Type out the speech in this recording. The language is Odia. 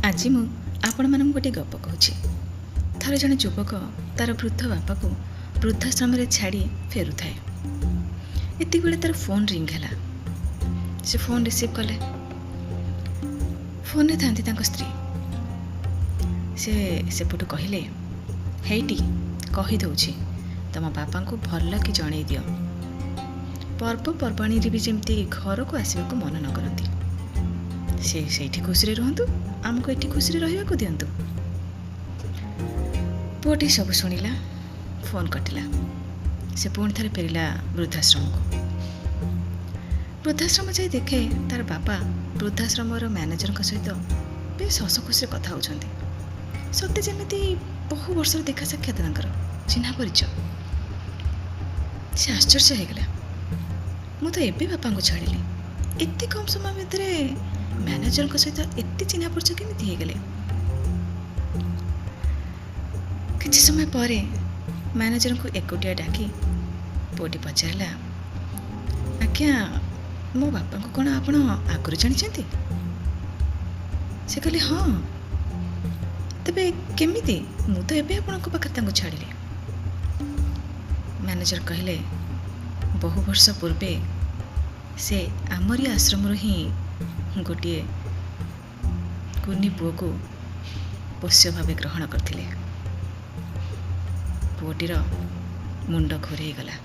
ଆଜି ମୁଁ ଆପଣମାନଙ୍କୁ ଗୋଟିଏ ଗପ କହୁଛି। ଥରେ ଜଣେ ଯୁବକ ତା'ର ବୃଦ୍ଧ ବାପାକୁ ବୃଦ୍ଧାଶ୍ରମରେ ଛାଡ଼ି ଫେରୁଥାଏ। ଏତିକିବେଳେ ତା'ର ଫୋନ୍ ରିଙ୍ଗ ହେଲା। ସେ ଫୋନ୍ ରିସିଭ୍ କଲେ। ଫୋନ୍ରେ ଥାନ୍ତି ତାଙ୍କ ସ୍ତ୍ରୀ। ସେ ସେପଟୁ କହିଲେ, ହେଇଟି କହିଦେଉଛି, ତମ ବାପାଙ୍କୁ ଭଲ କି ଜଣେଇ ଦିଅ, ପର୍ବପର୍ବାଣୀରେ ବି ଯେମିତି ଘରକୁ ଆସିବାକୁ ମନ ନ କରନ୍ତି। ସେ ସେଇଠି ଖୁସିରେ ରୁହନ୍ତୁ, ଆମକୁ ଏଠି ଖୁସିରେ ରହିବାକୁ ଦିଅନ୍ତୁ। ପୁଅଟି ସବୁ ଶୁଣିଲା, ଫୋନ୍ କଟିଲା। ସେ ପୁଣି ଥରେ ଫେରିଲା ବୃଦ୍ଧାଶ୍ରମକୁ। ବୃଦ୍ଧାଶ୍ରମ ଯାଇ ଦେଖେ ତାର ବାପା ବୃଦ୍ଧାଶ୍ରମର ମ୍ୟାନେଜରଙ୍କ ସହିତ ବେଶ ହସ ଖୁସିରେ କଥା ହେଉଛନ୍ତି, ସତେ ଯେମିତି ବହୁ ବର୍ଷର ଦେଖା ସାକ୍ଷାତ, ତାଙ୍କର ଚିହ୍ନା ପରିଚୟ। ସେ ଆଶ୍ଚର୍ଯ୍ୟ ହେଇଗଲା, ମୁଁ ତ ଏବେ ବାପାଙ୍କୁ ଛାଡ଼ିଲି, ଏତେ କମ୍ ସମୟ ଭିତରେ ମ୍ୟାନେଜରଙ୍କ ସହିତ ଏତେ ଚିହ୍ନା ପରିଚୟ କେମିତି ହେଇଗଲେ? କିଛି ସମୟ ପରେ ମ୍ୟାନେଜରଙ୍କୁ ଏକୁଟିଆ ଡାକି ପୁଅଟି ପଚାରିଲା, ଆଜ୍ଞା, ମୋ ବାପାଙ୍କୁ କ'ଣ ଆପଣ ଆଗରୁ ଜାଣିଛନ୍ତି? ସେ କହିଲେ, ହଁ। ତେବେ କେମିତି? ମୁଁ ତ ଏବେ ଆପଣଙ୍କ ପାଖରେ ତାଙ୍କୁ ଛାଡ଼ିଲି। ମ୍ୟାନେଜର କହିଲେ, ବହୁ ବର୍ଷ ପୂର୍ବେ ସେ ଆମରି ଆଶ୍ରମରୁ ହିଁ ଗୋଟିଏ କୁନି ପୁଅକୁ ପୋଷ୍ୟ ଭାବେ ଗ୍ରହଣ କରିଥିଲେ। ପୁଅଟିର ମୁଣ୍ଡ ଘୂରେଇଗଲା।